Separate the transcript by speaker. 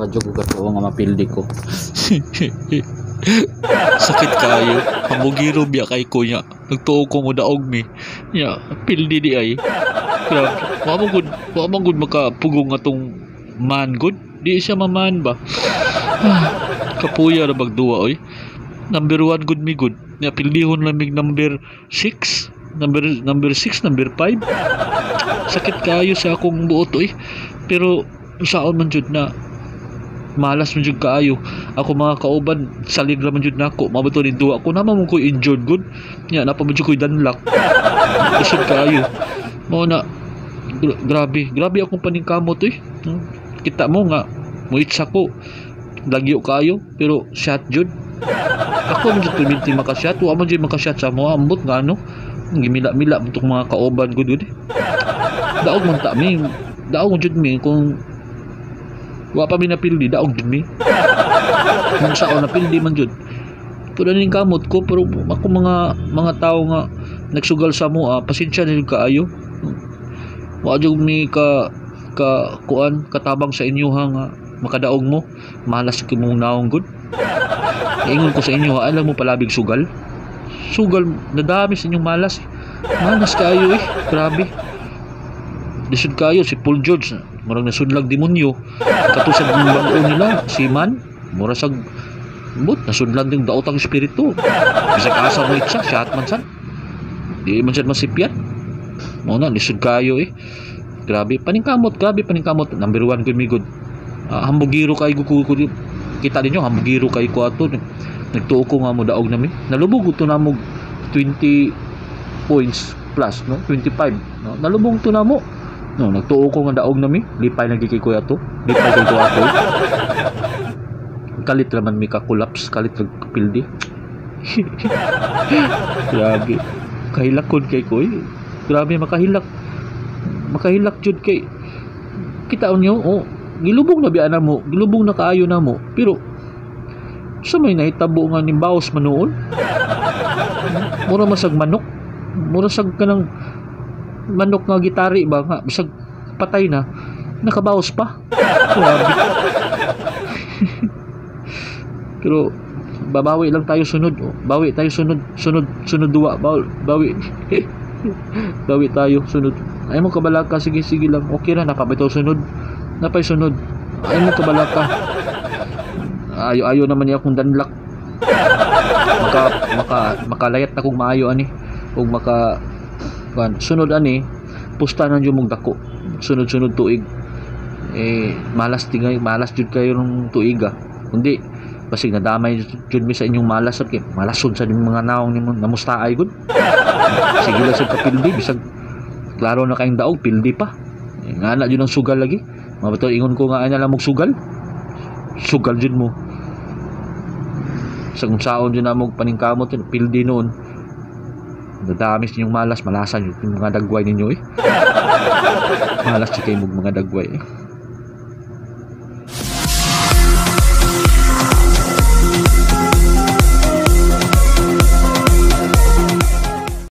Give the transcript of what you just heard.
Speaker 1: jud ko katuo nga mapildi ko.
Speaker 2: Sakit kayo. Hambugiro biya kay ko niya. Nagtuo ko mo daog mi. Nya, pildi di ay. Grabe. Wa man gud makapugong atong man gud. Di siya maman ba. Kapuya ra bagduwa oy. Number 1 gud mi gud. Nya pildihon lamig number 6. Number 6, number 5. Sakit kayo sa akong buot oy. Pero saon man jud na malas man jud kaayo. Ako mga kauban salig ra man jud nako. Mao to ni duwa ko naman mo ko injured gud. Nya napa man jud ko'y danlak. Lisod kaayo. Mao na grabe, grabe akong paningkamot oy. Kita mo nga muitsa ko. Lagyo kaayo pero shot jud. Ako man jud perminti maka-shot, wa man jud maka-shot sa mo ambot nga ano. Gimila-mila man tong mga kauban gud gud. Daog man ta mi. Daog jud mi kung wa pa mi napildi, daog jud mi. Nung saon napildi man jud. Pero ning kamot ko pero ako mga tao nga nagsugal sa mo, pasensya na jud kaayo. Wa jud mi ka kuan katabang sa inyo ha nga makadaog mo. Malas kay mong naong gud. Ingon ko sa inyo ha, alam mo palabig sugal. Sugal nadami sa inyong malas. Malas kaayo eh. Grabe. Lisod kayo si Paul George murag nasudlag demonyo katusad ng bag-o nila si Man mura sag but nasudlan ding daotang espiritu bisag asa mo itsa shot man sad di man sad masipyat mo na lisod kayo eh. Grabe paningkamot, grabe paningkamot. Number 1 gud mi gud. Hambugiro kay ko kita ninyo hambugiro kay ko ato. Nagtuo ko nga mo daog nami nalubog to namo 20 points plus no 25 no nalubog to namo. No, nagtuo ko nga daog nami, lipay na gyud kay kuya to. Lipay kay kuya to. Kalit ra man mi ka collapse, kalit ra pildi. Grabe. Kahilakon kay ko. Eh. Grabe makahilak. Makahilak jud kay kita niyo, oh, gilubong na biya na mo, gilubong na kaayo na mo. Pero sa may nahitabo nga ni baos man noon. Mura masag manok. Mura sag kanang manok nga gitari ba nga bisag patay na nakabaos pa. Grabe. Pero babawi lang tayo sunod. Oh, bawi tayo sunod, sunod, sunod duwa, bawi. Bawi tayo sunod. Ay mo kabalaka, sige sige lang. Okay ra napabitaw sunod. Napay sunod. Ay mo kabalaka. Ayo ayo naman niya akong danlak. Maka maka makalayat na kong maayo ani ug maka kuan sunod ani pusta na jud mong dako sunod-sunod tuig eh malas tingay malas jud kayo ng tuiga kundi basig nadamay jud mi sa inyong malas at kay malason sa inyong mga naong nimo namustaay gud sige lang sa kapildi bisag klaro na kayong daog pildi pa eh, nga na jud ang sugal lagi mabato ingon ko nga ana lang mog sugal sugal jud mo sa kung saon jud namog paningkamot yun, pildi noon nadami sa inyong malas malasan yung mga dagway ninyo eh malas jud kayo mog mga dagway eh.